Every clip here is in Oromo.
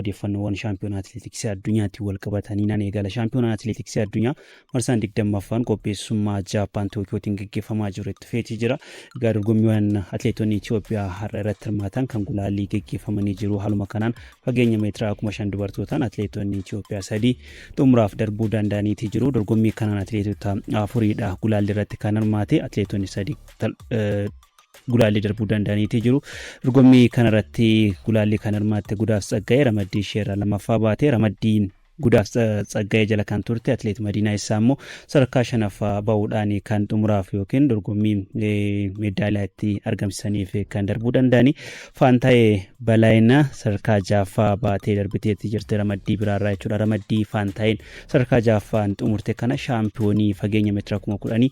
Odeeffannoowwan shaampiyoonaa atileetiksii addunyaatiin wal qabatanii nan eegala. Shaampiyoonaan atileetiksii addunyaa marsaan 20ffaan qopheessummaa Jaappaan Tookiyootiin gaggeeffamaa jiru itti feetii jira. Egaa dorgommiiwwan atileetonni Itoophiyaa har'a irratti hirmaatan kan gulaallii gaggeeffamanii jiru. Haaluma kanaan fageenya meetira 5,000 dubartootaan atileetonni Itoophiyaa sadii xumuraaf darbuu danda'aniiti jiru. Dorgommii kanaan atileetota afuriidha gulaallii irratti kan hirmaate, atileetonni sadii gulaallii darbuu danda'aniiti jiru. Dorgommii kanarratti gulaallii kan hirmaatte Gudaaf Tsaggaa'ee ramaddii isheerraa lammaffaa baate. Ramaddii Gudaaf Tsaggaa'ee jala kan turte atileet Madiinaa Issaa immoo sadarkaa shanaffaa bahuudhaan kan xumuraaf yookiin dorgommii meedaaliyaa itti argamsiisaniif kan darbuu danda'ani. Faantaayee Balaayina sadarkaa ja'affaa baatee darbiteetti jirti ramaddii biraarraa jechuudha. Ramaddii Faantaayeen sadarkaa ja'affaan xumurte kana shaampiyoonii fageenya meetira 10,000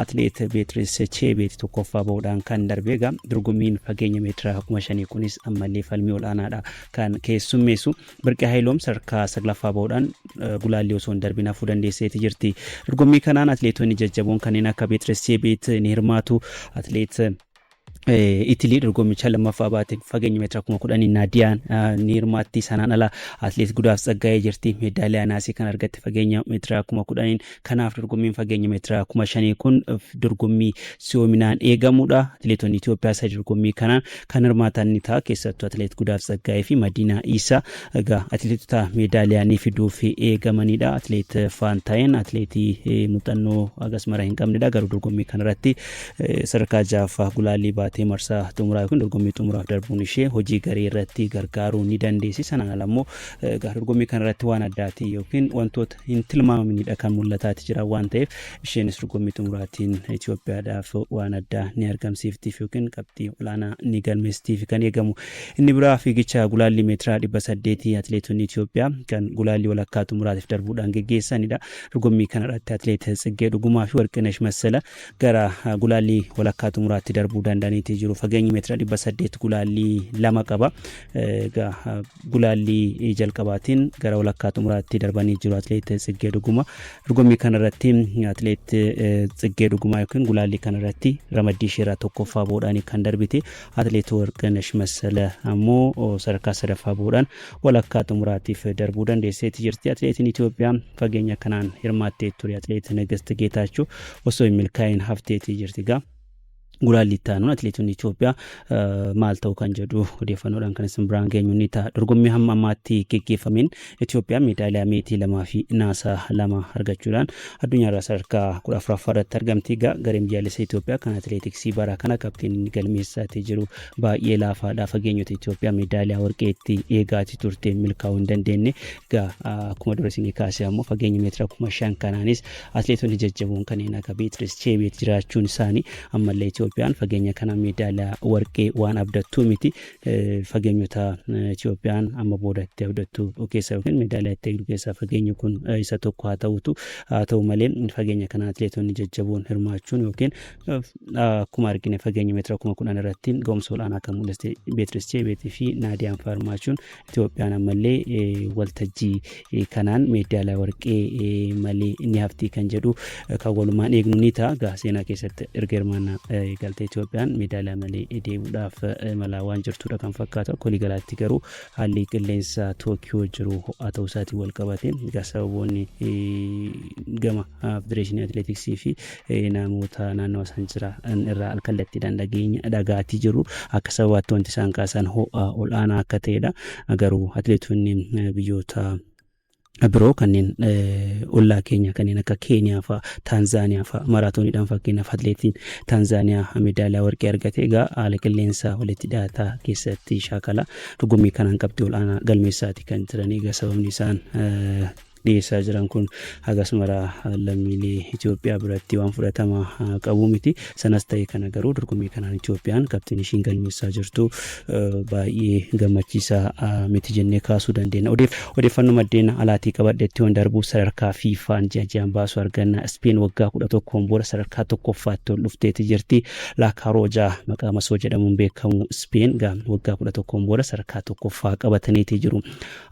Atileet Beetris Cheebeet tokkoffaa bahuudhaan kan darbe. Egaa dorgommiin fageenya meetira 5,000 kunis ammallee falmii ol'aanaadha kan keessummeessu. Birqee Hayiloom sadarkaa saglaffaa bahuudhaan gulaallii osoo hin darbin hafuu dandeesseeti jirti. Dorgommii kanaan atileetonni jajjaboon kanneen akka Beetris Cheebeet ni hirmaatu. Atileet Itilii dorgommicha lammaffaa baate fageenya meetira 10,000 Naadiyaan ni hirmaatti. Sanaan ala atileet Gudaaf Tsaggaayee jirti. Meedaaliyaa naasii kan argatte fageenya meetira 10,000n. Kanaaf dorgommiin fageenya meetira 5,000 kun dorgommii si'oominaan eegamudha. Atileetonni Itoophiyaa sadi dorgommii kanaan kan hirmaatan ni ta'a. Keessattuu atileet Gudaaf Tsaggaayee fi Madiinaa Iisaa egaa atileetota meedaaliyaa ni fiduuf eegamanidha. Atileet Faantaayeen atileetii muuxannoo hagas mara hin qabnedha. Garuu dorgommii kanarratti sadarkaa ja'affaa gulaallii baatee marsaa xumuraa yookiin dorgommii xumuraaf darbuun ishee hojii garee irratti gargaaruu ni dandeessi. Sanaan ala immoo egaa dorgommii kana irratti waan addaatii yookiin wantoota hin tilmaamaminidha kan mul'ataati jira waan ta'eef, isheenis dorgommii xumuraatiin Itoophiyaadhaaf waan addaa ni argamsiiftiif yookiin qabxii olaanaa ni galmeessitiif kan eegamu. Inni biraa fiigicha gulaallii meetiraa 800 atileetonni Itoophiyaa kan gulaallii walakkaa xumuraatiif darbuudhaan geggeessanidha. Dorgommii kana irratti atileet Tsiggee Dhugumaa fi Warqinesh Massala gara gulaallii walakkaa xumuraatti darbuu danda'aniiti jiru. Fageenyi meetira 800 gulaallii lama qaba. Egaa gulaallii jalqabaatiin gara walakkaa xumuraatti darbanii jiru atileet Tsiggee Dhuguma. Dorgommii kanarratti atileet Tsiggee Dhugumaa yookiin gulaallii kanarratti ramaddii isheerraa tokkoffaa bahuudhaan kan darbite. Atileet Warqinash Massala ammoo sadarkaa sadaffaa bahuudhaan walakkaa xumuraatiif darbuu dandeesseeti jirti. Atileetiin Itoophiyaa fageenya kanaan hirmaattee ture atileet Nagast Geetaachoo osoo hin milkaa'in hafteeti jirti. Egaa gulaalli itti aanuun atileetonni Itoophiyaa maal ta'u kan jedhu odeeffannoodhaan kan isin biraan geenyu ni ta'a. Dorgommii hamma ammaatti geggeeffameen Itoophiyaan meedaaliyaa meetii lamaa fi naasaa lama argachuudhaan addunyaarraa sadarkaa 14ffaa irratti argamti. Egaa gareen biyyaalessa Itoophiyaa kan atileetiksii bara kana qabxiin inni galmeessaatii jiru baay'ee laafaadha. Fageenyota Itoophiyaa meedaaliyaa warqeetti eegaati turte milkaa'uu hin dandeenye. Egaa akkuma dura isinii kaase ammoo fageenya meetira 5,000 kanaanis atileetonni jajjaboon kanneen akka Beetris Cheebeet jiraachuun isaanii ammallee Itoophiyaan fageenya kana meedaaliyaa warqee waan abdattuu miti. Fageenyota Itoophiyaan amma booda itti abdattu keessa yookiin meedaaliyaa itti eegdu keessaa fageenyi kun isa tokko haa ta'utu haa ta'u malee, fageenya kana atileetonni jajjaboon hirmaachuun yookiin akkuma argine fageenya meetira 10,000 irratti ga'umsa ol'aanaa kan mul'iste Beetris Cheebeetii fi Naadiyaan hirmaachuun Itoophiyaan ammallee waltajjii kanaan meedaaliyaa warqee malee ni hafti kan jedhu kan walumaan eegnu ni ta'a. Egaa seenaa keessatti erga hirmaannaa eegalte Itoophiyaan meedaaliyaa malee deebi'uudhaaf imalaa waan jirtudha kan fakkaatu. Akka waliigalaatti garuu haalli qilleensa Tookiyoo jiru ho'aa ta'uu isaatiin wal qabate egaa sababoonni gama Federeeshinii Atileetiksii fi namoota naannawa san jiran irraa alkallattiidhaan dhageenya dhagaatii jiru akka sababaatti wanti isaan kaasan ho'a ol'aanaa akka ta'edha. Garuu atileetonni biyyoota biroo kanneen ollaa keenya kanneen akka Keeniyaa fa'a, Taanzaaniyaa fa'a maraatooniidhaan, fakkeenyaaf atileetiin Taanzaaniyaa meedaaliyaa warqee argate, egaa haala qilleensaa walitti dhiyaataa keessatti shaakala dorgommii kanaan qabxii ol'aanaa galmeessaati kan jiran. Egaa sababni isaan dhiyeessaa jiran kun hagas mara lammiilee Itoophiyaa biratti waan fudhatama qabu miti. Sanas ta'e kana garuu dorgommii kanaan Itoophiyaan qabxiin ishiin galmeessaa jirtu baay'ee gammachiisaa miti jennee kaasuu dandeenya. Odeeffannoo maddeen alaatii qabadhetti yoon darbu, sadarkaa FIFAn ji'a ji'aan baasu arganna. Ispeen waggaa 11n booda sadarkaa tokkoffaatti ol dhufteeti jirti. La Karoja maqaa masoo jedhamuun beekamu Ispeen waggaa 11n booda sadarkaa tokkoffaa qabataniiti jiru.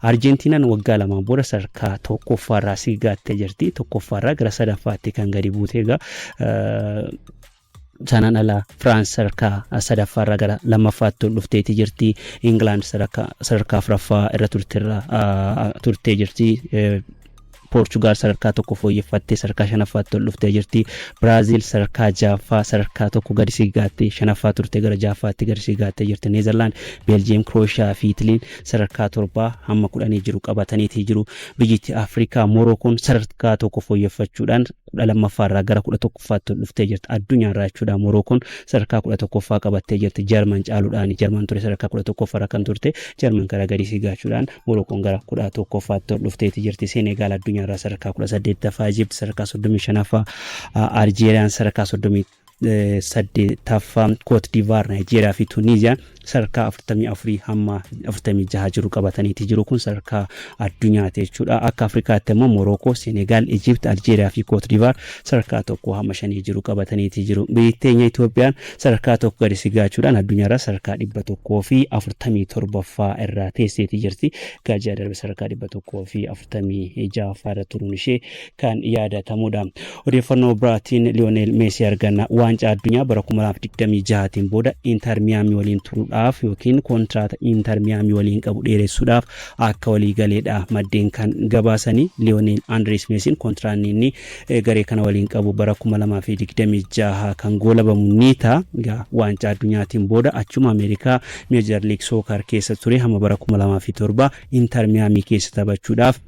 Arjentiinaan waggaa lamaan booda sadarkaa tokkoffaarraa sigaattee jirti. Tokkoffaarraa gara sadaffaatti kan gadi buute egaa Sanaan ala Firaans sadarkaa sadaffaarraa gara lammaffaatti ol dhufteeti jirti. Ingilaand sadarkaa afuraffaa irra turtee jirti. Poorchugaal sadarkaa tokko fooyyeffattee sadarkaa shanaffaatti ol dhuftee jirti. Biraaziil sadarkaa ja'affaa, sadarkaa tokko gadi sigaattee, shanaffaa turte, gara ja'affaatti gadi sigaattee jirti. Neezerlaand, Beeljiyeem, Kirooshiyaa fi Itiliin sadarkaa 7 hamma 10 jiru qabataniitii jiru. Biyyittii Afrikaa Morookoon sadarkaa tokko fooyyeffachuudhaan 12ffaa irraa gara 11ffaatti ol dhuftee jirti. Addunyaarraa jechuudha, Morookoon sadarkaa 11ffaa qabattee jirti. Jarman caaluudhaan. Jarman ture sadarkaa 11ffaa irra kan turte. Jarman gara gadi sigaachuudhaan Morookoon gara 11ffaatti ol dhufteeti jirti. Senegaal addunyaarraa sadarkaa 18ffaa, Ijipt sadarkaa 35ffaa, Aljeeriyaan sadarkaa 38ffaa, Koot Divaar, Naayijeeriyaa fi Tuuniiziyaan sadarkaa 44 hamma 46 jiru qabataniiti jiru. Kun sadarkaa addunyaati jechuudha. Akka Afrikaatti immoo Morookoo, Senegaal, Ijipt, Aljeeriyaa fi Koot Divaar sadarkaa 1 hamma 5 jiru qabataniiti jiru. Biyyi teenya Itoophiyaan sadarkaa tokko gadi sigaachuudhaan addunyaarraa sadarkaa 147ffaa irraa teesseeti jirti. Gaajaa darbe sadarkaa 146ffaa irra turuun ishee kan yaadatamudha. Odeeffannoo biraatiin Liyoonel Meesii arganna. Waancaa addunyaa bara 2026tiin booda Inter Miyaamii waliin turuudhaaf yookiin kontiraata Inter Miyaamii waliin qabu dheeressuudhaaf akka walii galeedha maddeen kan gabaasanii. Liyoonel Andrees Meesiin kontiraanni inni garee kana waliin qabu bara 2026 kan goolabamu ni ta'a. Egaa waancaa addunyaatiin booda achuma Ameerikaa Major League Soccer keessa ture hamma bara 2007 Inter Miyaamii keessa taphachuudhaaf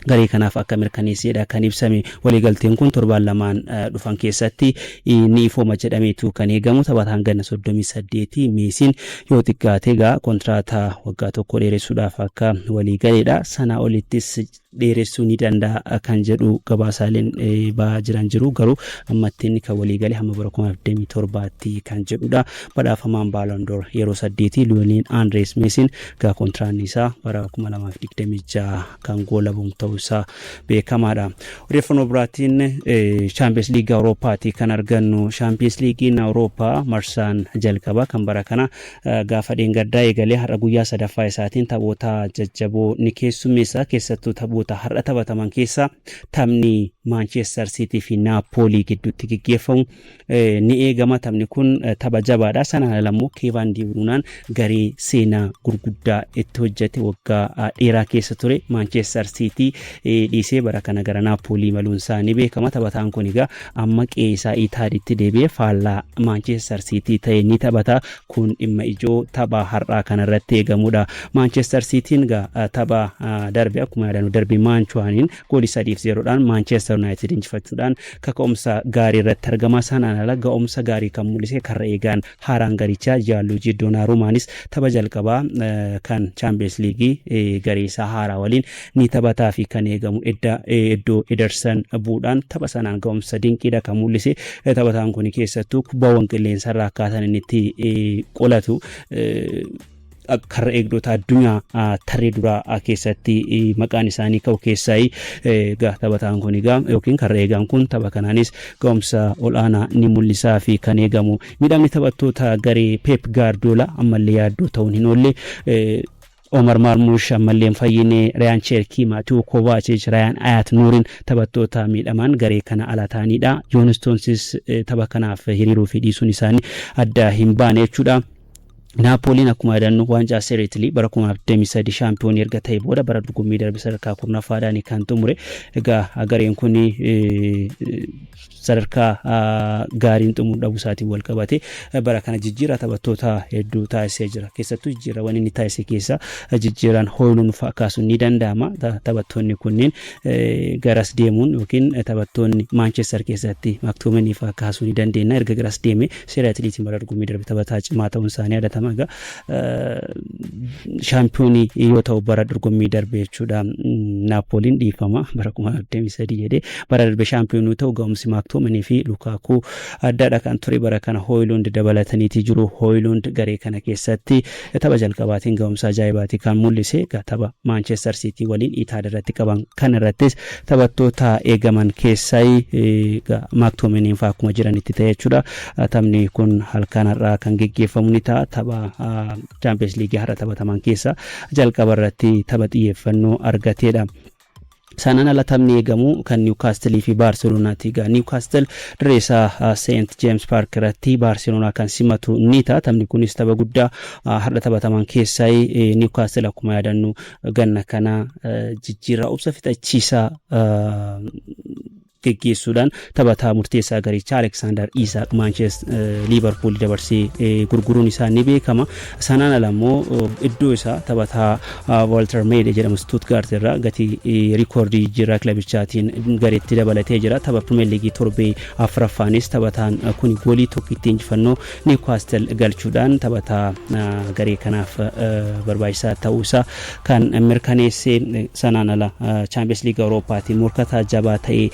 garee kanaaf akka mirkaneessedha kan ibsame. Waliigalteen kun torbaan lamaan dhufan keessatti ni ifooma jedhameetu kan eegamu. Taphataan ganna 38 Meesiin yoo xiqqaate egaa kontiraataa waggaa tokko dheeressuudhaaf akka waliigaleedha. Sanaa olittis dheeressuu ni danda'a kan jedhu gabaasaaleen ba'aa jiran jiru, garuu ammatti inni kan waliigale hamma bara 2027tti kan jedhudha. Badhaafamaan Ballon d'Or yeroo saddeetii Liyoonel Andrees Meesiin egaa kontiraanni isaa bara 2026 kan goolabamu ta'uu isaa beekamaadha. Odeeffannoo biraatiin Chaampiyeens Liigii Awurooppaati kan argannu. Chaampiyeens Liigiin Awurooppaa marsaan jalqabaa kan bara kana gaafa dheengaddaa eegalee har'a guyyaa sadaffaa isaatiin taphoota jajjaboo ni keessummeessa. Keessattuu taphoota har'a taphataman keessaa taphni Maanchestar Siitii fi Naapoolii gidduutti gaggeeffamu ni eegama. Taphni kun tapha jabaadha. Sanaan ala immoo Keevaan Diibruunaan garee seenaa gurguddaa itti hojjete, waggaa dheeraa keessa ture Maanchestar Siitii dhiisee bara kana gara Naapoolii imaluun isaa ni beekama. Taphataan kun egaa amma qe'ee isaa Itaaliitti deebi'ee faallaa Maanchestar Siitii ta'e ni taphata. Kun dhimma ijoo tapha har'aa kanarratti eegamudha. Maanchestar Siitiin egaa tapha darbe, akkuma yaadannu, darbii Maanchuwaaniin goolii 3-0dhaan Maanchestar Yuunaayitid injifachuudhaan kaka'umsa gaarii irratti argama. Sanaan ala ga'umsa gaarii kan mul'ise karra eegaan haaraan garichaa Jaaluujii Doonaarumaanis tapha jalqabaa kan Chaampiyeens Liigii garee isaa haaraa waliin ni taphataa fi kan eegamu iddoo Ederson bu'uudhaan tapha sanaan ga'umsa dinqiidha kan mul'ise. Taphataan kun keessattuu kubbaawwan qilleensarraa akkaataan inni itti qolatu karra eegdota addunyaa tarree duraa keessatti maqaan isaanii ka'u keessaa egaa taphataan kun egaa yookiin karra eegaan kun tapha kanaanis ga'umsa ol'aanaa ni mul'isaa fi kan eegamu. Miidhamni taphattoota garee Pep Guardiola ammallee yaaddoo ta'uun hin oolle. Omar Marmush ammallee hin fayyine, Rayaan Cherkii, Maatiyuu Kovacic, Rayaan Ayat Nuurin taphattoota miidhaman garee kana ala ta'anidha. Joon Stoonsis tapha kanaaf hiriiruu fi dhiisuun isaanii adda hin baane jechuudha. Naapooliin akkuma yaadannu waancaa Serie A bara 2023 shaampiyoonii erga ta'e booda bara dorgommii darbe sadarkaa 10ffaadhaan kan xumure. Egaa gareen kun sadarkaa gaariin xumuruu dhabuu isaatiin wal qabate bara kana jijjiirraa taphattoota hedduu taasisee jira. Keessattuu jijjiirraawwan inni taasise keessaa jijjiirraan Hooyluun fa'aa kaasuun ni danda'ama. Taphattoonni kunneen garas deemuun yookiin taphattoonni Maanchestar keessatti Maktoomenii fa'aa kaasuu ni dandeenya. Erga garas deeme Serie A'tiin bara dorgommii darbe taphataa cimaa ta'uun isaanii yaadatama. Egaa shaampiyoonii yoo ta'u bara dorgommii darbe jechuudha. Naapooliin, dhiifama, bara 2023 jedhee, bara darbe shaampiyoonii yoo ta'u ga'umsi Maaktoomenii fi Lukaakuu addaadha kan ture. Bara kana Hooyilund dabalataniiti jiru. Hooyilund garee kana keessatti tapha jalqabaatiin ga'umsa ajaa'ibaati kan mul'ise. Egaa tapha Maanchestar Siitii waliin Itaad irratti qaban kan irrattis taphattoota eegaman keessaa Maaktoomeniin fa'aa akkuma jiranitti ta'e jechuudha. Taphni kun halkan har'aa kan geggeeffamu ni ta'a. Tapha Chaampiyeens Liigii har'a taphataman keessa jalqaba irratti tapha xiyyeeffannoo argateedha. Sanaan ala taphni eegamu kan Niwkaastilii fi Baarselonaati. Egaa Niwkaastil dirree isaa Seent Jeems Paark irratti Baarselonaa kan simatu ni ta'a. Taphni kunis tapha guddaa har'a taphataman keessaa. Niwkaastil akkuma yaadannu ganna kana jijjiirraa obsa fixachiisaa geggeessuudhaan taphataa murteessaa garichaa Aleksaandar Isaak Maanchestar Liivarpuul dabarsee gurguruun isaa ni beekama. Sanaan ala immoo iddoo isaa taphataa Woltemade jedhamu Stuttgart irraa gatii riikoordii jijjiirraa kilabichaatiin gareetti dabalatee jira. Tapha Pirimeer Liigii torbee afuraffaanis taphataan kun goolii tokkitti injifannoo Niwkaastil galchuudhaan taphataa garee kanaaf barbaachisaa ta'uu isaa kan mirkaneesse. Sanaan ala Chaampiyoons Liigii Awurooppaatiin morkataa jabaa ta'ee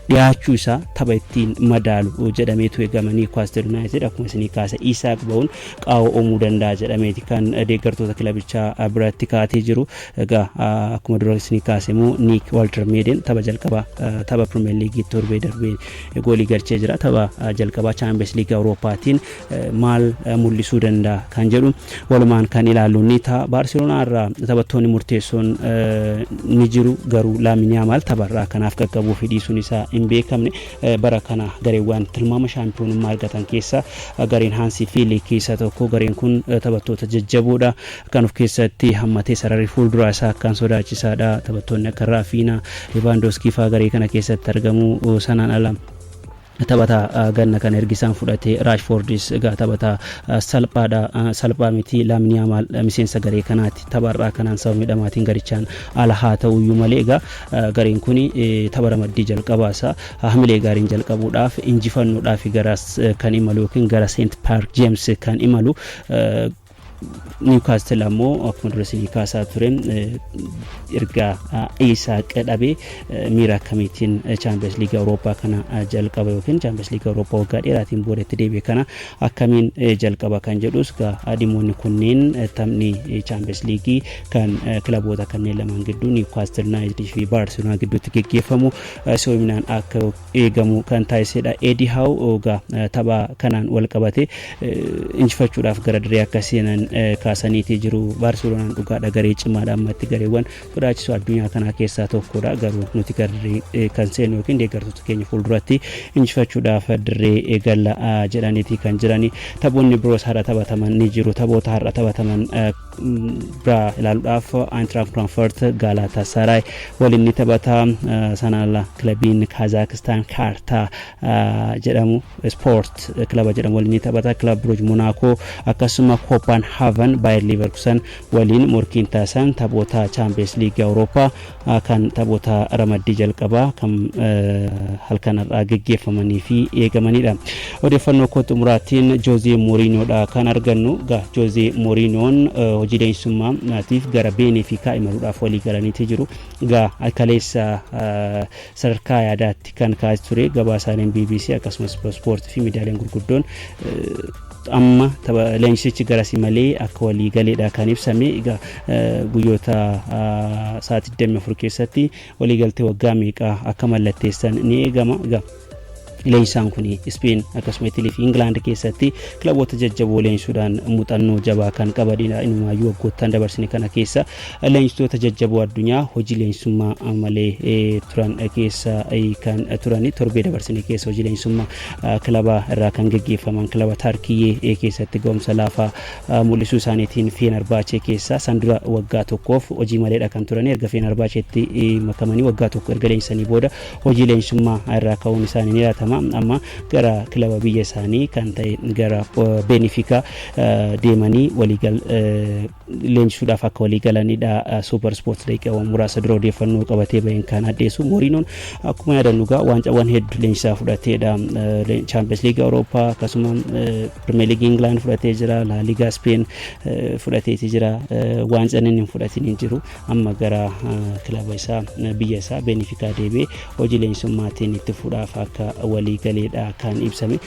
dhiyaachuu isaa tapha ittiin madaalu jedhameetu eegama. Niwkaastil Yuunaayitid akkuma isinii kaase Isaak ba'uun qaawwa uumuu danda'a jedhameeti kan deeggartoota kilabichaa biratti kaatee jiru. Egaa akkuma dura isinii kaase immoo Niik Woltemade tapha jalqabaa tapha Pirimeer Liigii torbee darbee goolii galchee jira. Tapha jalqabaa Chaampiyoons Liigii Awurooppaatiin maal mul'isuu danda'a kan jedhu walumaan kan ilaallu ni ta'a. Baarseloonaa irraa taphattoonni murteessoon ni jiru, garuu Laamin Yaamaal tapharraa kanaaf qaqqabuu fi dhiisuun isaa hin beekamne. Bara kana gareewwan tilmaama shaampiyoonummaa argatan keessaa gareen Haansii Fiiliik isa tokko. Gareen kun taphattoota jajjaboodha kan of keessatti hammatee, sararri fuulduraa isaa akkaan sodaachisaadha. Taphattoonni akka Raafiinaa, Levaandooskii fa'aa garee kana keessatti argamu. Sanaan ala taphataa ganna kana ergi isaan fudhate Raashfoordis egaa taphataa salphaadha, salphaa miti. Laamin Yaamaal miseensa garee kanaati. Tapharraa kanaan sababa miidhamaatiin garichaan ala haa ta'uyyuu malee, egaa gareen kun tapha ramaddii jalqabaasaa hamilee gaariin jalqabuudhaaf, injifannoodhaaf gara kan imalu yookiin gara Seent Paark Jeems kan imalu. Niwkaastil ammoo akkuma dura isinii kaasaa ture erga Isaaq dhabee miira akkamiitiin Chaampiyoons Liigii Awurooppaa kana jalqaba yookiin Chaampiyoons Liigii Awurooppaa waggaa dheeraatiin booda itti deebi'e kana akkamiin jalqaba kan jedhus, egaa dhimmoonni kunneen taphni Chaampiyoons Liigii kan kilaboota kanneen lamaan gidduu, Niwkaastil Yuunaayitid fi Baarseloonaa gidduutti geggeeffamu si'oominaan akka eegamu kan taasisedha. Eedii Haaw egaa tapha kanaan wal qabate injifachuudhaaf gara dirree akka seenan kaasaniitii jiru. Baarseloonaan dhugaadha garee cimaadha, ammatti gareewwan sodaachisoo addunyaa kanaa keessaa tokkodha. Garuu nuti gara dirree kan seenu yookiin deeggartoota keenya fuulduratti injifachuudhaaf dirree galla jedhaniiti kan jirani. Taphoonni biroos har'a taphataman ni jiru. Taphoota har'a taphataman biraa ilaaluudhaaf Eintracht Frankfurt Galatasaray waliin ni taphata. Sanaan ala kilabiin Kazaakistaan Kaartaa jedhamu Sport kilaba jedhamu waliin ni taphata. Kilab Bruj Monaco akkasuma Kopenhagen Bayer Leverkusen waliin morkiin taasisan taphoota Champions League Awurooppaa kan taphoota ramaddii jalqabaa kan halkan har'aa geggeeffamanii fi eegamanidha. Odeeffannoo koo xumuraatiin Joozee Mooriinoodha kan argannu. Egaa Joozee Mooriinoon hojii leenjisummaatiif gara Beeneefikaa imaluudhaaf walii galaniitii jiru. Egaa kaleessa sadarkaa yaadaatti kan kaa'aa ture gabaasaaleen BBC akkasumas ispoortii fi miidiyaaleen gurguddoon amma leenjisichi garasii malee akka walii galeedha kan ibsame. Egaa guyyoota sa'aatii 24 keessatti waliigaltee waggaa meeqaa akka mallatteessan ni eegama. Egaa leenjisaan kun Ispeen akkasuma Itilii fi Ingilaand keessatti kilaboota jajjaboo leenjisuudhaan muuxannoo jabaa kan qabanidha. Inumaayyuu waggoottan dabarsine kana keessa leenjistoota jajjaboo addunyaa hojii leenjisummaa malee turan keessa kan turani, torbee dabarsine keessa hojii leenjisummaa kilaba irraa kan geggeeffaman kilaba Tarkiyyee keessatti ga'umsa laafaa mul'isuu isaaniitiin Feenarbaachee keessa san dura waggaa tokkoof hojii maleedha kan turani. Erga Feenarbaacheetti makamanii waggaa tokko erga leenjisanii booda hojii leenjisummaa irraa ka'uun isaanii ni yaadatama. Amma gara kilaba biyya isaanii kan ta'e gara Beenifikaa deemanii waliigal leenjisuudhaaf akka walii galanidha. Super Sport daqiiqaawwan muraasa dura odeeffannoo qabatee baheen kan addeessu. Mooriinoon akkuma yaadannu egaa waancawwan hedduu leenjisaa fudhateedha. Chaampiyoons Liigii Awurooppaa akkasuma Pirimeer Liigii Ingilaand fudhatee jira. Laa Liigaa Speen fudhateeti jira. Waancaan inni hin fudhatin hin jiru. Amma gara kilaba isaa biyya isaa Beenifikaa deebi'ee hojii leenjisummaatiin itti fuudhaaf akka walii galeedha kan ibsame.